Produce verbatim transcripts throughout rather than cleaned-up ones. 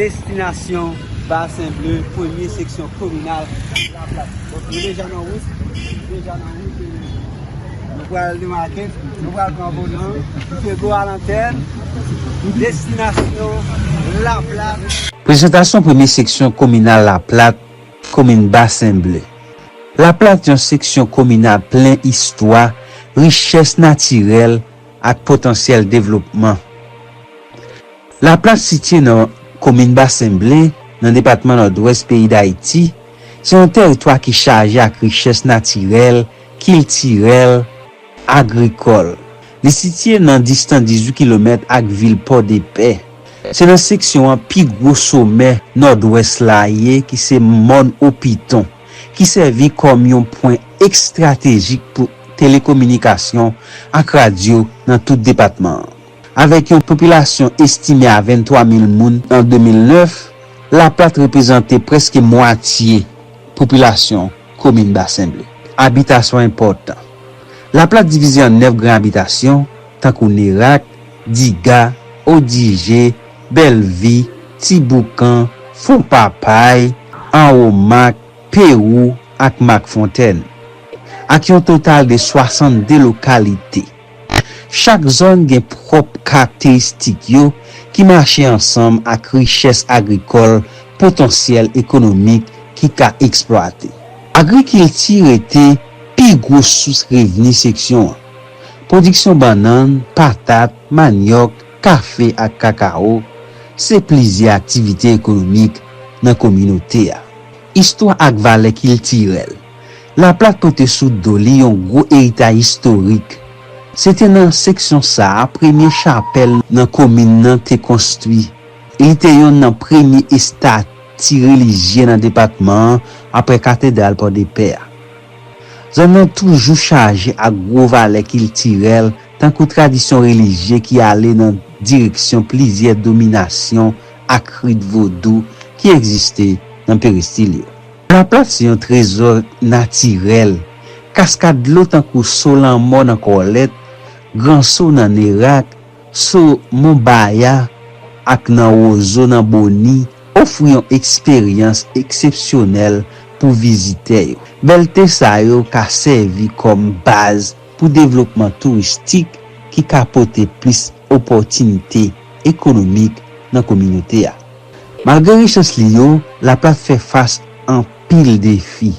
Destinasyon Basen Ble, premye seksyon kominal Laplat. Donk, nou deja nan wout, nou deja nan wout, e nou pral demake, nou pral pran volan, Fego a lantèn, destinasyon Laplat. Prezantasyon premye seksyon kominal Laplat, komin Basen Ble. Laplat yon seksyon kominal plen istwa, richès natirèl ak potansyèl devlopman. Laplat sitiye nan komin Basen Ble, nan depatman Nòdwès peyi Dayiti, se yon tèritwa ki chaje ak richès natirèl, kiltirèl, agrikòl. Li sitiye nan distans dizuit kilomèt ak vil Pòdepè. Se nan seksyon an pi gwo somè Nòdwès la ye, ki se Mòn Opiton, ki sèvi kòm yon pwen estratejik pou telekominikasyon ak radyo nan tout depatman an. Avèk yon popilasyon estime a venntwa mil moun an de mil nèf, Laplat reprezante prèske mwatye popilasyon komin Basen Ble. Abitasyon enpòtan. Laplat divize an nèf gran abitasyon, tankou Nerak, Diga, Odije, Bèlvi, Ti Boukan, Fon Papay, Anwo Mak, Pewou ak Mak Fontèn, ak yon total de swasannde lokalite. Chak zòn gen pwòp karakteristik yo ki mache ansanm ak richès agrikòl, potansyèl ekonomik ki ka eksplwate. Agrikilti rete pi gwo sous revni seksyon an. Pwodiksyon bannann, patat, manyòk, kafe ak kakawo se plizyè aktivite ekonomik nan kominote a. Istwa ak valè kiltirèl. Laplat pote sou do li yon gwo eritaj istorik. Se te nan seksyon sa a premye chapèl nan komin nan te konstwi, e li te yonn nan premye estati relijye nan depatman an, apre Katedral Pòdepè a. Zòn nan toujou chaje ak gwo valè kiltirèl, tankou tradisyon relijye ki ale nan direksyon plizyè dominasyon ak rit vodou ki egziste nan peristil yo. Laplat se yon trezò natirèl. Kaskad dlo tankou So Lanmò nan Kòlèt, Gran So nan Nerak, So Monbaya ak nan Wozo nan Boni ofri yon eksperyans eksepsyonèl pou vizitè yo. Bèlte sa yo ka sèvi kòm baz pou devlopman touristik ki ka pote plis opòtinite ekonomik nan kominote a. Malgre richès li yo, Laplat fè fas anpil defi.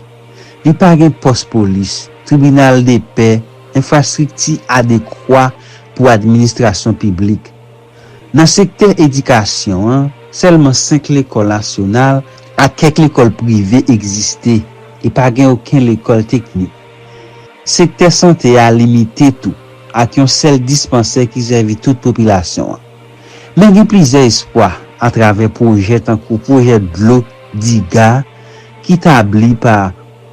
Li pa gen pòs polis, tribinal de pè, enfrastrikti adekwa pou administrasyon piblik. Nan sektè edikasyon an, sèlman senk lekòl nasyonal ak kèk lekòl prive egziste, e pa gen okenn lekòl teknik. Sektè sante a limite tou, ak yon sèl dispansè ki sèvi tout popilasyon an. Men gen plizyè espwa atravè pwojè tankou pwojè dlo Diga ki tabli pa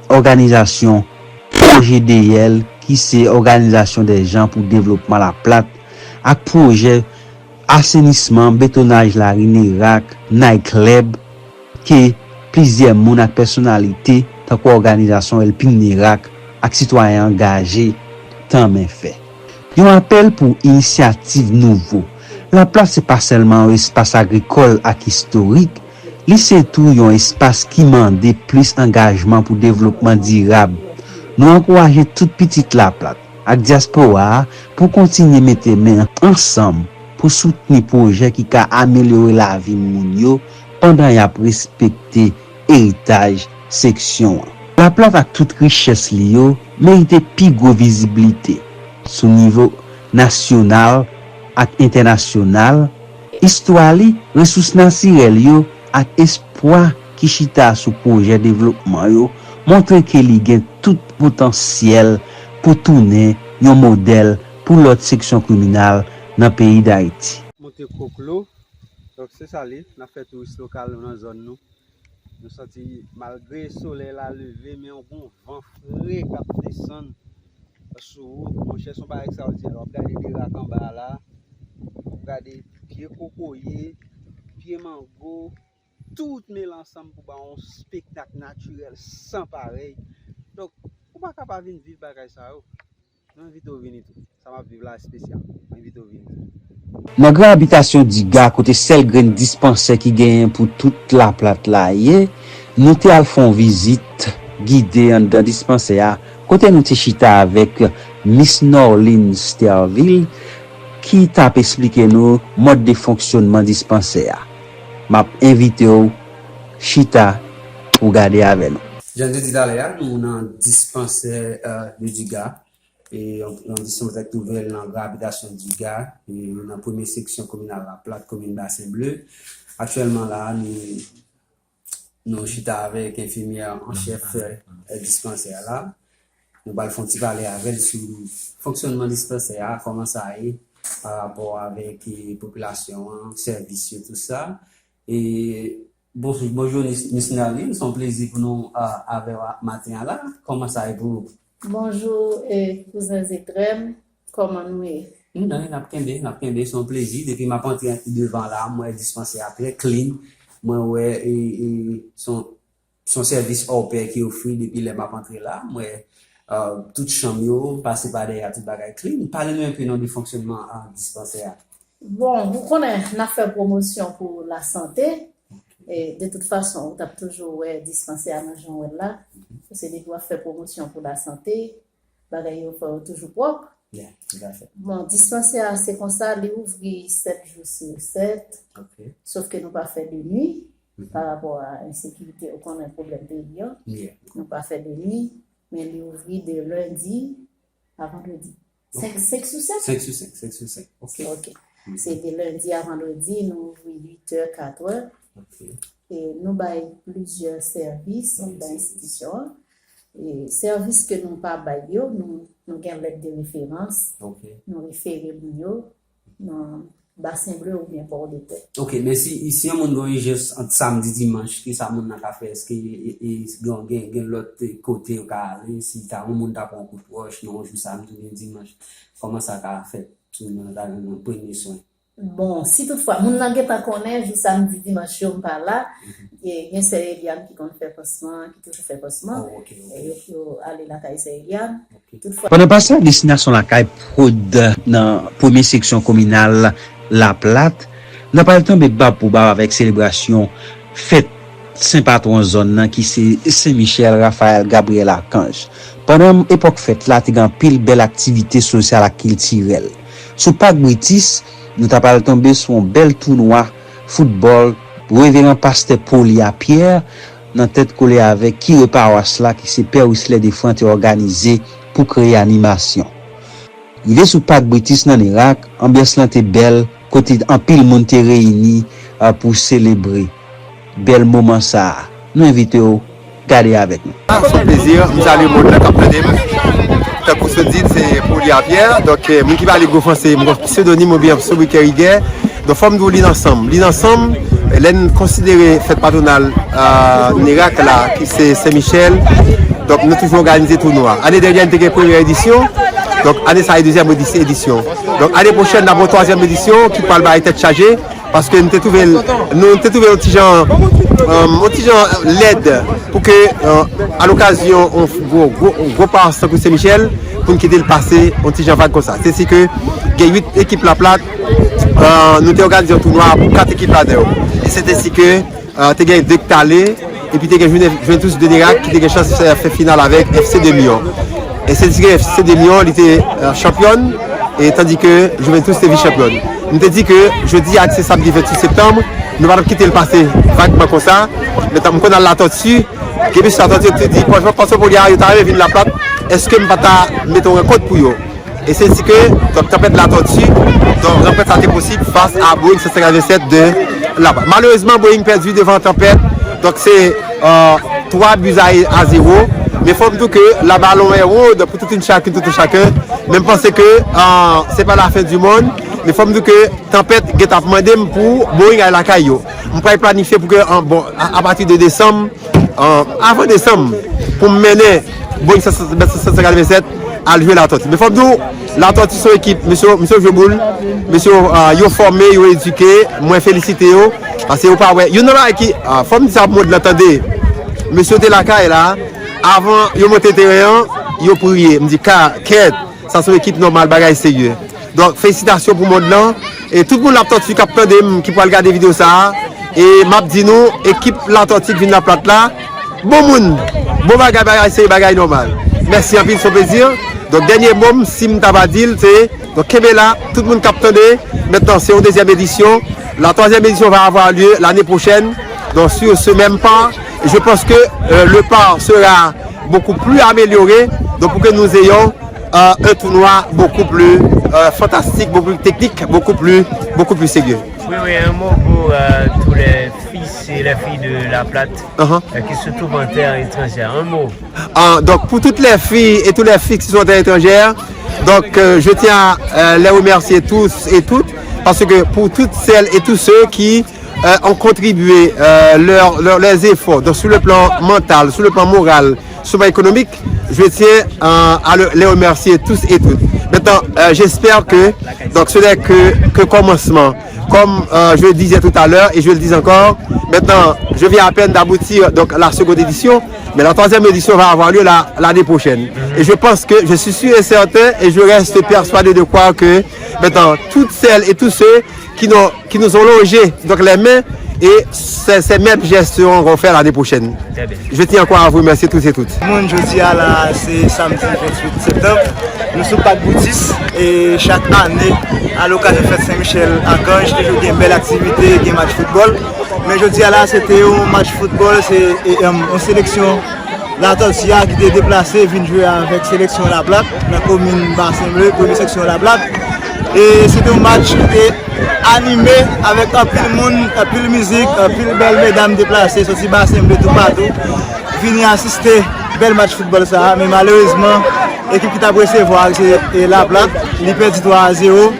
òganizasyon O G D L, ki se Òganizasyon dè Jan pou Devlopman Laplat, ak pwojè asenisman, betonaj lari Nerak, Night Club, ke plizyè moun ak pèsonalite tankou òganizasyon Helping Nerak ak sitwayen angaje tanmen fè. Yon apèl pou inisyativ nouvo. Laplat se pa sèlman yon espas agrikòl ak istorik, li se tou yon espas ki mande plis angajman pou devlopman dirab. Nou ankouraje tout pitit Laplat ak dyaspora a pou kontinye mete men ansanm pou soutni pwojè ki ka amelyore lavi moun yo pandan y ap respekte eritaj seksyon an. Laplat ak tout richès li yo merite pi gwo viziblite sou nivo nasyonal ak entènasyonal. Istwa li, resous natirèl yo ak espwa ki chita sou pwojè devlopman yo montre ke li gen tout potansyèl pou tounen yon modèl pou lòt seksyon kominal nan peyi Dayiti. Monte Koklo, donk se sa li, n ap fè touris lokal nou nan zòn nou. Nou santi malgre solèy la leve, men yon bon van fre k ap desann sou ou. Monchè, se yon bagay ekstraòdinè. W ap gade Nerak anba a la, w ap gade pye kokoye, pye mango, tout mele ansanm pou ba w yon spektak natirèl san parèy. Donk, ou pa ka pa vin viv bagay sa yo. Nou envite w vini tou. Sa m ap viv la espesyal. Mwen envite w vini tou. Nan gran abitasyon Diga, kote sèl grenn dispansè ki genyen pou tout Laplat la ye, nou te al fè yon vizit gide anndan dispansè a, kote nou te chita avèk Miss Norline Sterville, ki t ap esplike nou mòd de fonksyònman dispansè a. M ap envite w chita pou gade avè nou. Jan nou te di talè a, nou nan dispansè, euh, de Diga. E yon, yon dispansè ki twouve l nan gran abitasyon Diga, e nan premye seksyon kominal Laplat, komin Basen Ble. Aktyèlman la, nou, nou chita avèk enfimyè an chèf, euh, dispansè a la. Nou pral fè yon ti pale avè l sou fonksyònman dispansè a, kòman sa ye pa rapò avèk, e, popilasyon an, sèvis yo, tout sa. E, bon, bonjou, Miss, Miss Nerline, se yon plezi pou nou, a, avè w a, maten an la. Kòman sa ye pou ou? Bonjou, e, kouzen Zetrèm, kòman nou ye? Nou la, n ap kenbe, n ap kenbe, se yon plezi. Depi m ap antre devan la, m wè dispansè a trè clean. Mwen wè, e, e, se yon, se yon sèvis òpè ki ofri depi lè m ap antre la. M wè, euh, tout chanm yo, pase pa dèyè, tout bagay clean. Pale nou enpe non de fonksyònman, euh, dispansè a. Bon, ou konnen, n ap fè pwomosyon pou lasante. E, de tout fason, ou t ap toujou wè dispansè a nan jan w wè l la. Paske depi w ap fè pwomosyon pou lasante, bagay yo fò yo toujou pwòp. Yeah, tout à fait. Bon, dispansè a, se konsa, li ouvri sèt jou sou sèt. Ok. Sof ke nou pa fè de nwi, mhm, pa rapò a ensekirite, ou konnen pwoblèm peyi an. Yeah. Nou pa fè de nwi, men li ouvri de lendi a vandredi. Ok. Senk, senk sou senk? Senk sou senk, senk sou senk. Ok. Ok. Mhm. Se de lendi a vandredi, nou ouvri uit è, kat è. Ok. E nou bay plizyè sèvis anndan enstitisyon an. E sèvis ke nou pa bay yo, nou, nou gen lèt de referans, ok, nou refere moun yo nan Basen Ble oubyen Pòdepè. Ok, men si, si yon moun gen yon ijans ant samdi, dimanch, kisa moun nan ka fè? Èske, e, e, gen, gen, gen lòt kote yo ka ale? Si ta, yon moun ta pran yon kout wòch nan yon jou samdi oubyen dimanch, kòman sa ka fèt? Tou moun nan ta jwenn yon premye swen. Bon, si toutfwa moun nan gentan konnen jou samdi, dimanch yo m pa la, mhm, e gen sè Eliane ki konn fè pansman, ki toujou fè pansman. Oh, ok, ok. E yo, yo ale lakay sè Eliane. Ok. Toutfwa. Pandan pase a destinasyon lakay Prod nan premye seksyon kominal Laplat, n ap al tonbe bab pou bab avèk selebrasyon fèt Sen Patwon zòn nan ki se Sen Michèl Raphaël Gabriel Archange. Pandan epòk fèt la, te gen anpil bèl aktivite sosyal ak kiltirèl. Sou Pak Britis, nou ta pral tonbe sou yon bèl tounwa foutbòl Reveran Pastè Polia Pierre nan tèt kole avèk kire pawas la ki se Pè Wislè Defran te òganize pou kreye animasyon. Rive sou Pak Britis nan Nerak, anbyans lan te bèl, kote anpil moun te reyini, a, pou selebre bèl moman sa a. Nou envite w gade avèk nou. Se yon plezi, m salye moun nan k ap tande m. Tankou Sodid, se Polia Pierre. Donk, eh, moun ki pale gwo franse, m gon psedonim oubyen sobriquet Riguet. Donk, fò m di w li nan san m. Li nan san m, lè n konsidere fèt patwonal, ah, Nerak la, ki se Sen Michèl. Donk, nou toujou òganize tounwa. Ane dènyè, n te gen premyè edisyon. Donk, ane sa a, e dezyèm edis-, edisyon. Donk, ane pwochèn, n ap gen twazyèm edisyon ki pral bay tèt chaje. Paske nou te twouve l, nou te twouve yon ti jan, euh, yon ti jan lèd pou ke, euh, alokazyon yon gwo, gwo, gwo pas tankou Sen Michèl, pou n kite l pase yon ti jan vag konsa. Se si ke gen uit ekip Laplat, euh, nou te òganize yon tounwa pou kat ekip ladan yo. E se te si ke, euh, te gen de k t ale, epi te gen Juve-, Juventus de Nerak ki te gen chans fè, fè final avèk F C de Mion. E se di ke F C de Mion, li te, euh, chanpyòn, e tandi ke Juventus te vis chanpyòn. M te di ke jodi a, ki se samdi venntuit septanm, nou pa t ap kite l pase vagman konsa. Men tan m konn al Latòti, gen mesye Latòti yo te di, franchman, paspò Polia yo ta renmen vin Laplat, èske m pa ta mete yon rankont pou yo? E se di ke, donk, tanpèt Latòti, donk, rankontre sa te posib fas a Boeing san senkann sèt de Laplat. Malerezman, Boeing pèdi devan tanpèt, donk, se, euh, twa bi a, a zewo. Men fò m di w ke la balon est ronde pour tout un chacun, tout un chacun. Men m panse ke, euh, se pa la fen di monn. Men fò m di w ke tanpèt gentan ap mande m pou Boeing al lakay yo. M pral planifye pou ke, euh, bon, a, apati de desanm, an, avan desanm, pou m mennen Boeing san senkann sèt al jwe Latòti. Men fò m di w, Latòti se yon ekip, mesye, mesye yo jwe boul, mesye yo, ah, yo fòme, yo edike, mwen felisite yo, paske yo pa wè. Youn nan bagay ki, ah, fò m di sa pou mond lan tande, mesye yo te lakay la, avan yo monte teren an, yo priye. M di, ka, kèt, sa se yon ekip nòmal, bagay serye. Donk, felisitasyon pou mond lan. E tout moun Latòti k ap tande m, ki pral gade videyo sa a. E m ap di nou, ekip Latòti k vin Laplat la, bon moun, bon bagay, bagay serye, bagay nòmal. Mèsi anpil, se yon plezi. Donk, dènye mo m, si m ta va di l, se, donk, kenbe la, tout moun k ap tande. Mentnan, se yon dezyèm edisyon. La troisième édition va avoir lieu l'année prochaine, donc sur ce même parc. Et je pense que euh, le parc sera beaucoup plus amélioré, donc pour que nous ayons euh, un tournoi beaucoup plus euh, fantastique, beaucoup plus technique, beaucoup plus, beaucoup plus sérieux. Oui, oui, un mot pour euh, tous les fils et les filles de La Platte Uh-huh. euh, qui se trouvent en terre étrangère. Un mot. Ah, donc pour toutes les filles et tous les filles qui sont étrangères, donc euh, je tiens à euh, les remercier tous et toutes, parce que pour toutes celles et tous ceux qui euh, ont contribué euh, leur, leur- leurs efforts, donc sur le plan mental, sur le plan moral, sur le plan économique, je tiens euh, à le- les remercier tous et toutes. Maintenant, euh, j'espère que donc ce n'est que, que commencement. Comme euh, je le disais tout à l'heure et je le dis encore, maintenant, je viens à peine d'aboutir donc à la seconde édition, mais la troisième édition va avoir lieu la- l'année prochaine. Et je pense que je suis sûr et certain et je reste persuadé de croire que maintenant, toutes celles et tous ceux qui nous, qui nous ont longé donc les mains et ces, ces mêmes gestes seront refaits l'année prochaine. Très bien. Je tiens encore à vous remercier tous et toutes. Moun, jodi a la, se samdi venntuit septanm. Nou sou Pak Boutis e chak ane, alokasyon fèt Sen Michèl Akanj, toujou gen bèl aktivite, gen match foutbòl. Men jodi a la, se te yon match foutbòl, se e, em, yon seleksyon Latòti a ki te deplase vin jwe avèk seleksyon Laplat nan komin Basen Ble, premye seksyon Laplat. E se te yon match ki te anime avèk anpil moun, anpil mizik, anpil bèl medam deplase soti Basen Ble toupatou vini asiste bèl match foutbòl sa a. Men malerezman, ekip ki t ap resevwa a, se e, Laplat, li pèdi twa a zewo.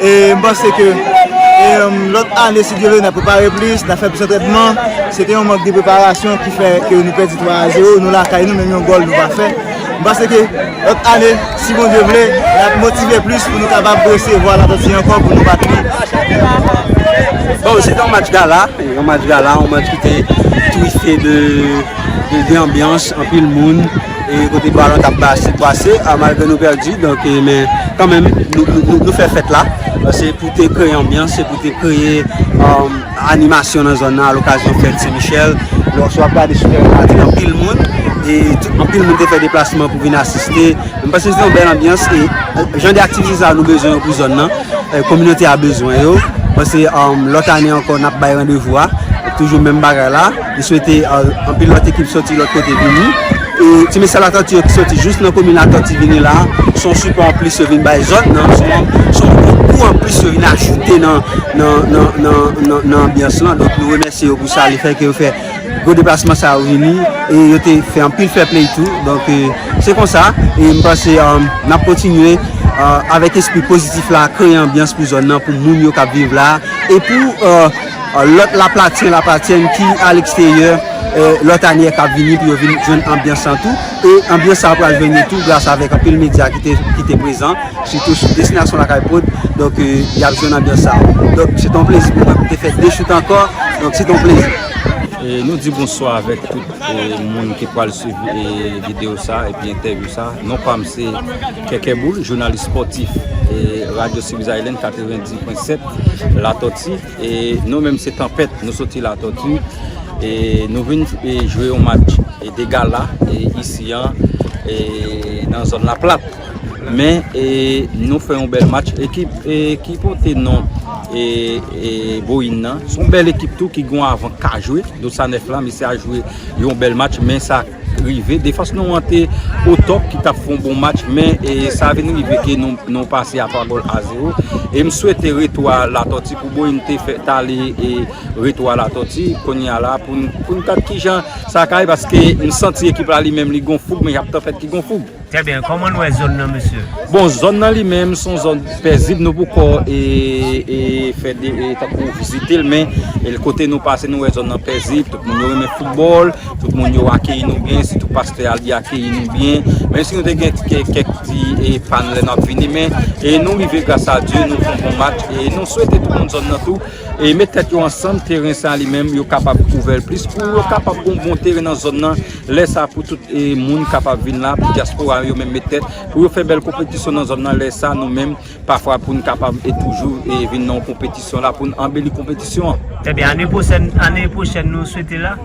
E m panse ke e, lòt ane, si Dye vle, n ap prepare plis, n ap fè plis antrènman. Se te yon mank de preparasyon ki fè ke nou pèdi twa a zewo. Nou lakay nou, menm yon gòl nou pa fè. M panse ke lòt ane, si Bondye vle, n ap motive plis pou nou kapab resevwa Latòti ankò pou nou bat li. Bon, se te yon match gala, yon match gala, yon match ki te twife de, de, de anbyans, anpil moun, e kote balon t ap pase, pase, a, malgre nou pèdi, donk, e, men kanmenm, nou, nou, nou, nou fè fèt la. Se pou te kreye anbyans, se pou te kreye um, animasyon nan zòn nan, alokasyon fèt Sen Michèl. Lòske w ap gade sou teren, anpil moun, e tout- anpil moun te fè deplasman pou vin asiste. M panse se yon bèl anbyans e e, jan de aktivite sa a nou bezwen yo pou zòn nan. E, kominote a bezwen yo. M panse um, lòt ane ankò, n ap bay randevou a. Toujou menm bagay la. M swete uh, anpil lòt ekip soti lòt kote vini. E ti mesye Latòti yo ki soti jis nan komin Latòti vini la, se yon sipò anplis yo vin bay zòn nan, se yon, se yon kou anplis yo vin ajoute nan, nan, nan, nan, nan, nan anbyans lan. Donk nou remèsye yo pou sa, lefètke yo fè gwo deplasman sa yo vini e yo te fè anpil fair play tou. Donk e, se konsa e m panse um, n ap kontinye uh, avèk espri pozitif la, kreye anbyans pou zòn nan, pou moun yo k ap viv la e pou uh, uh, lòt Laplatyen, Laplatyèn ki a leksteryè, e, lòt ane k ap vini pou yo vin jwenn anbyans lan tou. E anbyans sa a pral jwenn yo tou gras avèk anpil medya ki te, ki te prezan, sitou sou Destinasyon Lakay Prod. Donk, e, y ap jwenn anbyans sa a. Donk, se te yon plezi pou mwen pou te fè de chout ankò. Donk, se te yon plezi. E nou di bonswa avèk tout e, moun ki pral swiv e, videyo sa epi entèvyou sa. Non pa m se Kèkè Boul, jounalis spòtif e, Radyo Sirius Island katrevenndis pwen sèt Latòti. E nou menm se Tanpèt, nou soti Latòti. E nou vin e, jwe yon match e, de gala e, isi an e, nan zòn Laplat. Men e, nou fè yon bèl match. Ekip e, ki pote non e, e, Boyin nan, se yon bèl ekip tou ki gen yon avan ka jwe. Dosanèf la, misye a jwe yon bèl match, men sa rive. Defans nou an te otòp ki t ap fè yon bon match, men e, sa vin rive ke nou, nou pase a twa gòl a zewo. E m swete retou a Latòti pou Boyin te fè, t ale e, retou a Latòti. Kounye a la, pou n, pou n gad kijan sa ka ye, paske m santi ekip la li menm li gon foug, men y ap tanpèt ki gon foug. Trè byen, kòman nou wè zòn nan, mesye? Bon, zòn nan li menm se yon zòn pezib, nou poko e, e, fè de, e, tankou vizite l, men e, kote nou pase, nou wè zòn nan pezib, tout moun yo renmen foutbòl, tout moun yo akeyi nou byen, Sitou pastè a, li akeyi nou byen. Menm si nou te gen kè- kèk ti e, pàn lè n ap vini, men e, nou rive gras a Dye, nou fè yon bon match. E nou swete tout moun zòn nan tou e met tèt yo ansanm, teren sa li menm, yo kapab ouvè l plis pou yo kapab gon bon teren nan zòn nan. Lè sa pou tout e, moun kapab vin la, pou dyaspora yo menm met tèt, pou yo fè bèl konpetisyon nan zòn nan. Lè sa nou menm, pafwa pou n kapab e toujou e vin nan yon konpetisyon la, pou n anbeli konpetisyon an. Trè byen, ane pwochèn, ane pwochèn nou swete la?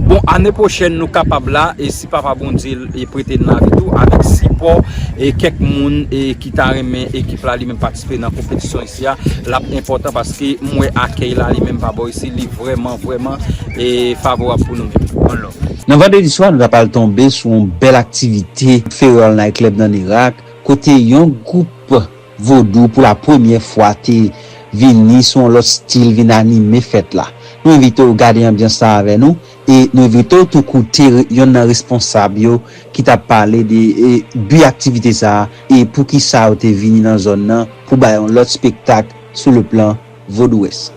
Bon, ane pwochèn nou kapab la, e si Papa Bondye e prete n lavi tou, avèk sipò e kèk moun e ki ta renmen ekip la li menm patisipe nan konpetisyon isi a, l ap enpòtan paske m wè akèy la li menm pa bò isi, li vrèman, vrèman e favorab pou nou menm. Nan vandredi swa, nou t ap al tonbe sou yon bèl aktivite Ferrol Night Club nan Nerak, kote yon gwoup vodou pou la premyè fwa te vini sou yon lòt stil, vin anime fèt la. Nou envite w gade anbyans la avè nou e nou envite w tou koute re- yonn nan responsab yo ki t ap pale de e, bi aktivite sa a e poukisa yo te vini nan zòn nan pou bay yon lòt espektak sou le plan vodouwès.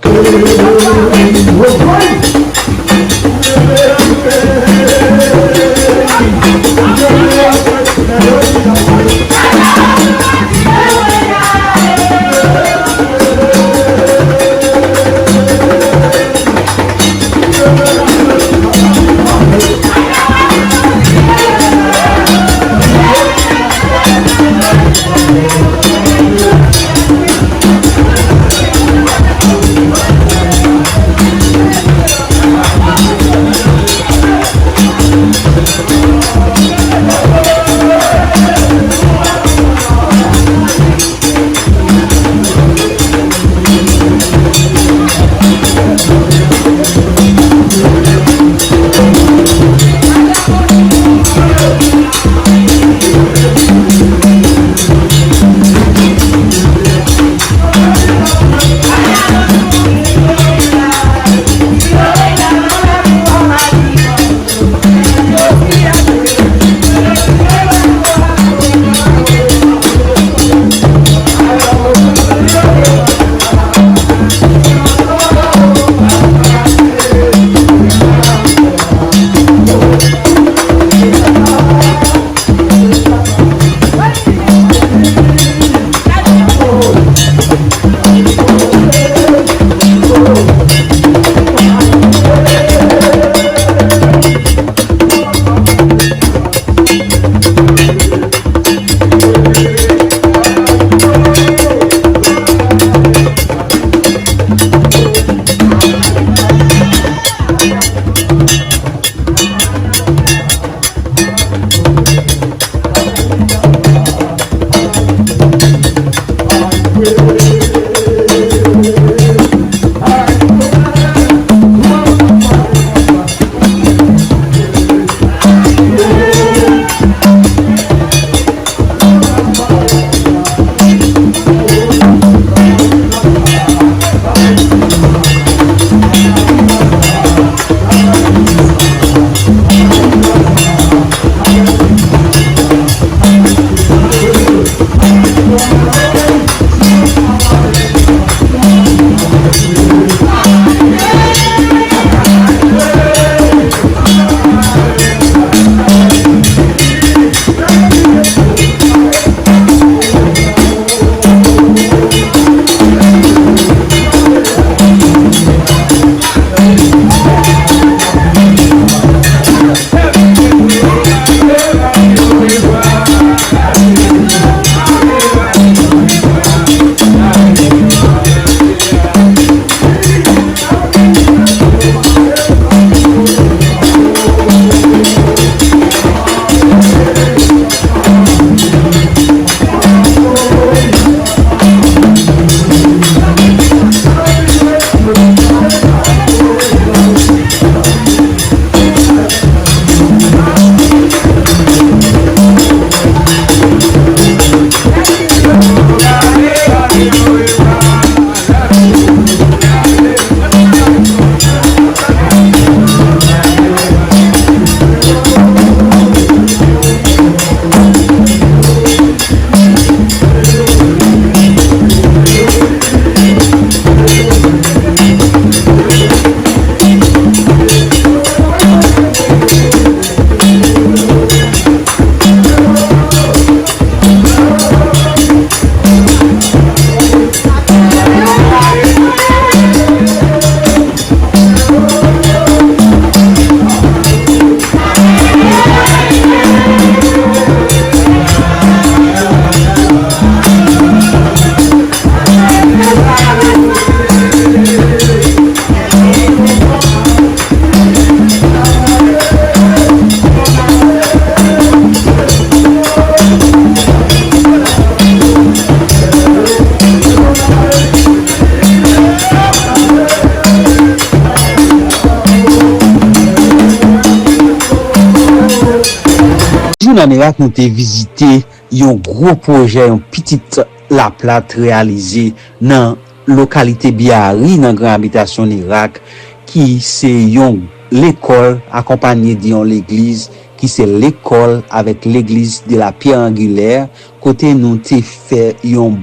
An Nerak, nou te vizite yon gwo pwojè yon pitit Laplat reyalize nan lokalite Byari, nan Gran Abitasyon Nerak, ki se yon lekòl akonpanye de yon legliz, ki se lekòl avèk legliz de la Pierre Angulaire, kote nou te fè yon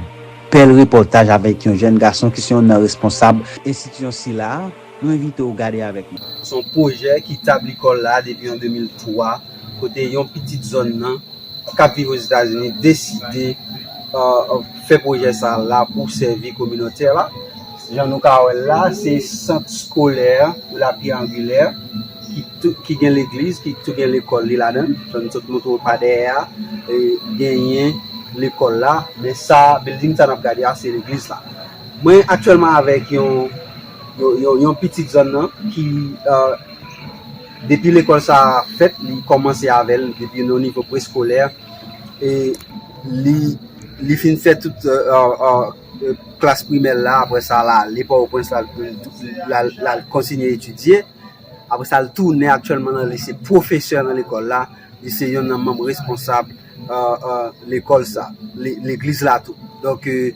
bèl repòtaj avèk yon jèn gason ki se yon nan responsab enstitisyon sila. Nou envite w gade avèk nou. Se yon pwojè ki tab lekòl la depi an de mil twa, kote yon pitit zòn nan k ap viv Ozetazini deside, euh, fè pwojè sa la pou sèvi kominote la. Jan nou ka wè l la, se sant skolè de la Pierre Angulaire ki tou, ki gen legliz, ki tou gen lekòl li ladan l. Jan nou sot montre w pa dèyè a, e, genyen lekòl la, men sa, building sa n ap gade a, se legliz la. Mwen aktyèlman avèk yon, yon, yon, yon pitit zòn nan ki, euh, depi lekòl sa a fèt, li kòmanse avè l, depi nan nivo preskolè, e li, li fin fè tout, euh, euh, euh, klas primè l la, apre sa, l ale Pòtoprens, l al, l al, l al kontinye etidye. Apre sa, l tounen aktyèlman nan lise, pwofesè nan lekòl la, li se yonn nan manm responsab, euh, euh, lekòl sa, le-, legliz la tou. Donk, euh,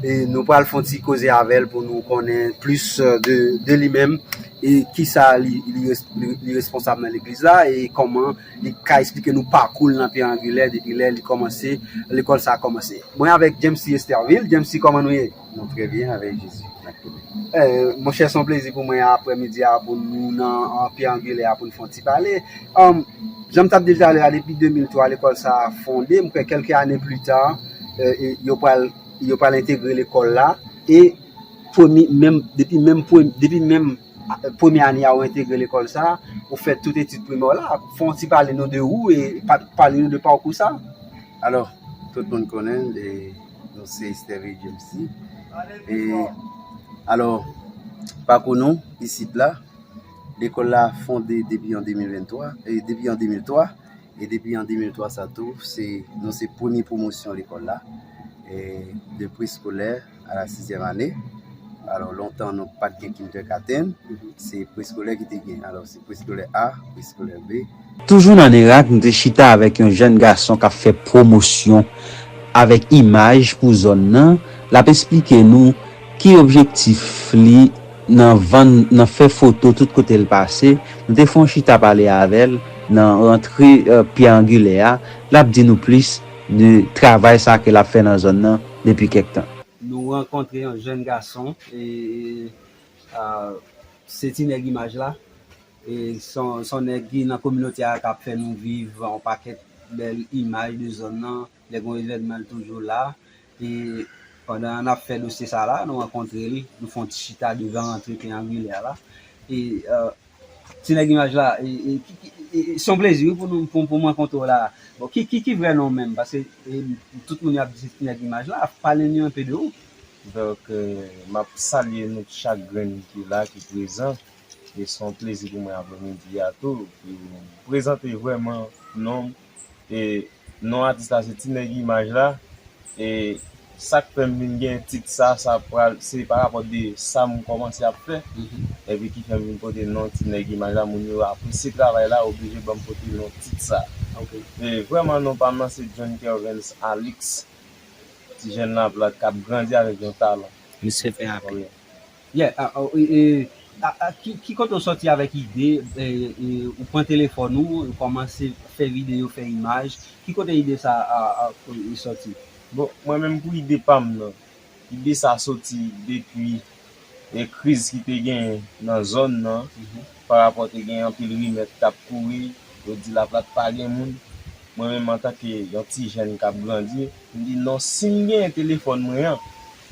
e nou pral fè yon ti koze avè l pou nou konnen plis, euh, de, de li menm e kisa li, li res-, li, li responsab nan legliz la e kòman li ka eksplike nou pakou l nan Pierre Angulaire depi lè li kòmanse, lekòl sa a kòmanse. Mwen avèk James Esterville. James, kòman nou ye? Nou trè byen avèk Jezi. N ap kenbe. Eh, monchè, se yon plezi pou mwen aprèmidi a pou nou nan, an, Pierre Angulaire a pou n fè yon ti pale. Um, jan m t ap di l talè a, depi de mil twa lekòl sa a fonde, m kwè kèlke ane pli ta, eh, e yo pral, yo pral entegre lekòl la. E premye, menm, depi menm premye, depi menm, ah, premye ane a ou entegre lekòl sa a, ou fè tout etid primè w la. Fè yon ti pale nou de ou e pa-, pale nou de pakou sa a. Alò, tout moun konnen, e, nou se Esterville James. E, alò, pakou nou, isit la, lekòl la fonde depi an de mil venntwa, e, depi an de mil twa, e depi an de mil twa sa tou, se, nou se premye pwomosyon lekòl la, e, de preskolè a la sizyèm ane. Alò, lontan nou pa t gen kindergarten, se preskolè ki te gen. Alò, se preskolè A, preskolè B. Toujou nan Nerak, nou te chita avèk yon jèn gason k ap fè pwomosyon avèk imaj pou zòn nan. L ap esplike nou ki objektif li nan vann, nan fè foto tout kote l pase. Nou te fè yon chita pale avè l nan rantre, eh, Pierre Angulaire a. L ap di nou plis de travay sa ke l ap fè nan zòn nan depi kèk tan. Nou rankontre yon jèn gason, e, e, a, se ti nèg imaj la. E se yon, se yon nèg ki nan kominote a k ap fè nou viv yon pakèt bèl imaj de zòn nan. Lè gen yon evènman, l toujou la. E pandan n ap fè dosye sa la, nou rankontre l, nou fè yon ti chita devan rantre Pierre Angulaire la. E, e, ti nèg imaj la, e, e, ki, ki, e, e, se yon plezi wi pou nou, pou, pou m rankontre w la. Bon, ki, ki, ki vrè non w menm? Paske, e, tout moun y ap di ti nèg imaj la, pale nou enpe de ou. Donk, e, m ap salye nou chak grenn ki la, ki prezan. E se yon plezi pou mwen aprèmidi a tou, pou m prezante vrèman non m. E non atis la se Ti Nèg Imaj la. E sa k fè m vin gen tit sa, sa pral, se pa rapò de sa m kòmanse ap fè. Epi ki fè m vin pote non Ti Nèg Imaj la. Moun yo apresye travay la, oblije ban m pote non tit sa. E vrèman non pa m nan se John Kervens Alix. Ti jèn Laplat k ap grandi avèk yon talan. Misye fè rapè. Yeah, a, a, e, e, a, a, ki, ki kote w sòti avèk ide, e, e, ou pran telefòn ou, ou kòmanse fè videyo, fè imaj? Ki kote ide sa a, a, e, sòti? Bon, mwen menm pou ide pa m nan, ide sa soti depi, e, kriz ki te genyen nan zòn nan, parapò te gen anpil rimè k t ap kouri, yo di Laplat pa gen moun. Mwen menm antanke yon ti jèn k ap grandi, m di non, si m genyen telefòn mwen an,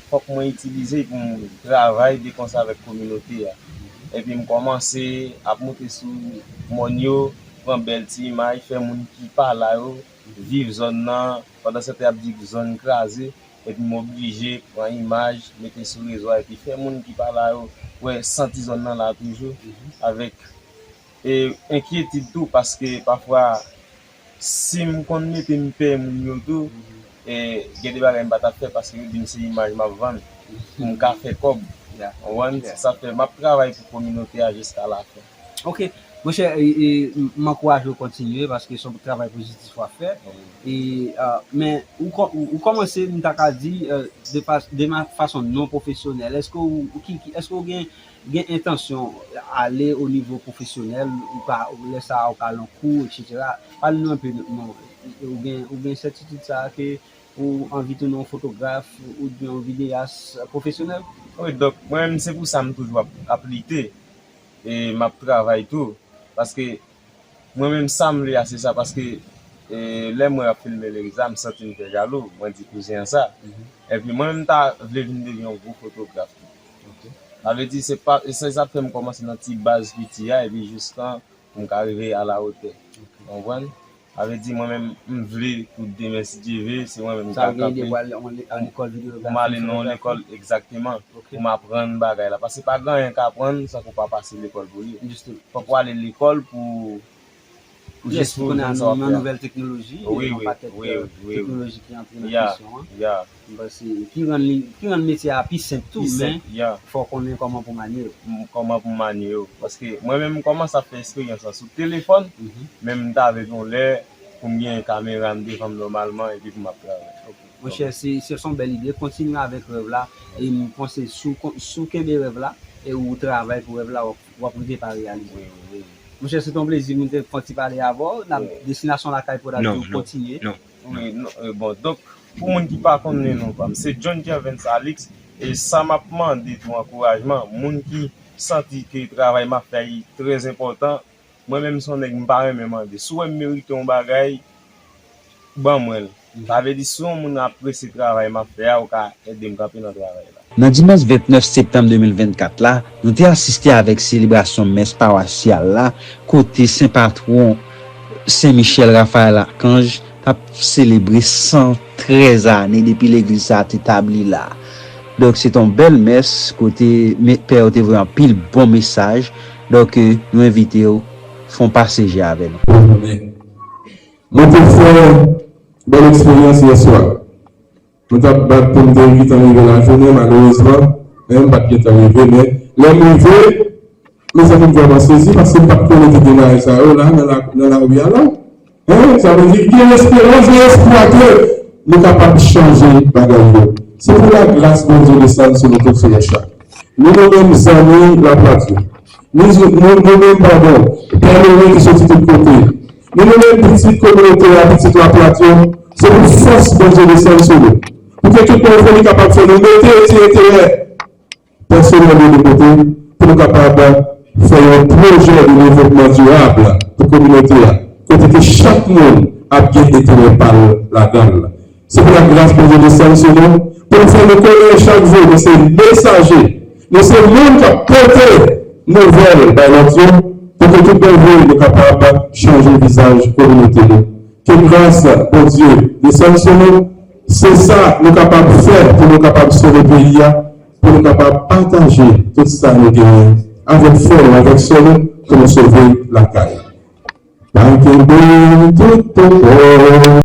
fòk mwen itilize l pou m travay de konsa avèk kominote a. Epi m kòmanse ap moute sou mòn yo, pran bèl ti imaj, fè moun ki pa la yo viv zòn nan, pandan se tan y ap di zòn kraze, epi m oblije pran imaj, mete sou rezo a, epi fè moun ki pa la yo wè, santi zòn nan la toujou, avèk e enkyetid tou, paske pafwa, si m konn mete m pè moun yo tou, e gen de bagay m pa t ap fè, paske yo di m se imaj m ap vann pou m ka fè kòb. Ou konprann? Sa fè m ap travay pou kominote a jiska lafen. Ok. Monchè, e, e, m, m ankouraje w kontinye paske se yon travay pozitif w ap fè. E, a, men ou kò-, ou, ou kòmanse, m ta ka di, e, de fa-, de ma-, fason non pwofesyonèl. Èske ou, ou ki, ki, èske ou gen, gen entansyon ale o nivo pwofesyonèl, ou ka, ou lè sa a, ou ka al nan kou, etsetera? Pale nou enpe, non, ou gen, ou gen sètitid sa a ke ou anvi tounen yon fotograf oubyen yon videyas pwofesyonèl? Wi, donk, mwen menm, se pou sa m toujou ap, ap lite. E m ap travay tou. Paske mwen menm, sa m vle a, se sa. Paske, e, lè m wè y ap filme Leriza, m santi m fè jalou. Mwen di kouzen an sa. Epi mwen menm, m ta vle vin devyen yon gwo fotograf tou. Sa vle di, se pa, se sa k fè m kòmanse nan ti baz piti a, epi jistan pou m ka rive a la wotè. Ou konprann? Sa vle di, mwen menm, m vle pou demen, si Dye ve, se mwen menm ki ka kanpe pou m ale nan yon lekòl, egzakteman, pou m aprann bagay la. Paske pa gen anyen k aprann san ke w pa pase lekòl pou li. Fòk w ale lekòl pou, pou jis pou w jwenn sa w ap fè a. Wi, wi, wi, wi. Teknoloji ki antre nan kesyon an. M panse ki rann li, ki rann metye a pi senp tou, men fò w konnen kòman pou w manye yo. Kòman pou w manye yo. Paske mwen menm, m kòmanse ap fè eksperyans lan sou telefòn, men m ta vle gen yon lè pou m gen kamera m devan m nòmalman epi pou m ap travay. Monchè, se, se yon bèl ide. Kontinye avèk rèv la. E m panse si w kon-, si w kenbe rèv la e ou travay pou rèv la, w ap, w ap rive pa reyalize. Monchè, se te yon plezi pou m te fè yon ti pale avè w. N ap, Destinasyon Lakay Prod ap di w kontinye. Wi, non, e, bon, donk, pou moun ki pa konnen non pa m, se John Kervens Alix, e sa m ap mande tou ankourajman, moun ki santi ke travay m ap fè a trè enpòtan, mwen menm se yon nèg m pa renmen mande. Si w wè m merite yon bagay, ban mwen l. Sa vle di, si yon moun apresye travay m ap fè a, ou ka ede m kanpe nan travay la. Nan dimanch vennèf septanm de mil vennkat la, nou te asiste avèk selebrasyon mès pawasyal la, kote Sen Patwon Sen Michèl Rafaèl Akanj t ap selebre san trèz ane depi legliz sa a te tabli la. Donk, se t on bèl mès kote me-, pè yo te voye anpil bon mesaj. Donk, eh, nou envite w fè on pase je avè nou. Nou te fè bèl eksperyans yè swa. Mwen t ap bat pou m te gentan rive lajounen, malerezman, men m pa t gentan rive, men lè m rive, mezanmi, m vrèman sezi paske m pa t konnen te gen bagay sa yo la, nan la, nan lari a la. Hein? Sa vle di, gen esperans, gen espwa ke nou kapab chanje bagay yo. Se pou lagras Bondye desann sou nou tout, frè e sè. Nou, nou menm zanmi Laplat yo. Nou, nou, nou menm, padon, pèleren ki soti tout kote. Nou, nou menm pitit kominote a, pitit Laplat yo. Se pou fòs Bondye desann sou nou. Pou ke tout moun fè li kapab fè nou mete ti enterè pèsonèl yo de kote, pou nou kapab fè yon pwojè de devlopman dirab pou kominote a, kote ke chak moun ap gen enterè pa l ladan l. Se pou lagras Bondye desann sou nou, pou l fè nou konnen chak jou nou se mesaje, nou se moun k ap pote nouvèl bay lòt yo, pou ke tout bò vre nou kapab chanje vizaj kominote nou. Ke gras Bondye desann sou nou. Se sa nou kapab fè pou nou kapab sove peyi a, pou nou kapab pataje tout sa nou genyen avèk frè nou, avèk sè nou, pou nou sove lakay. Pa kenbe tout pou kò w.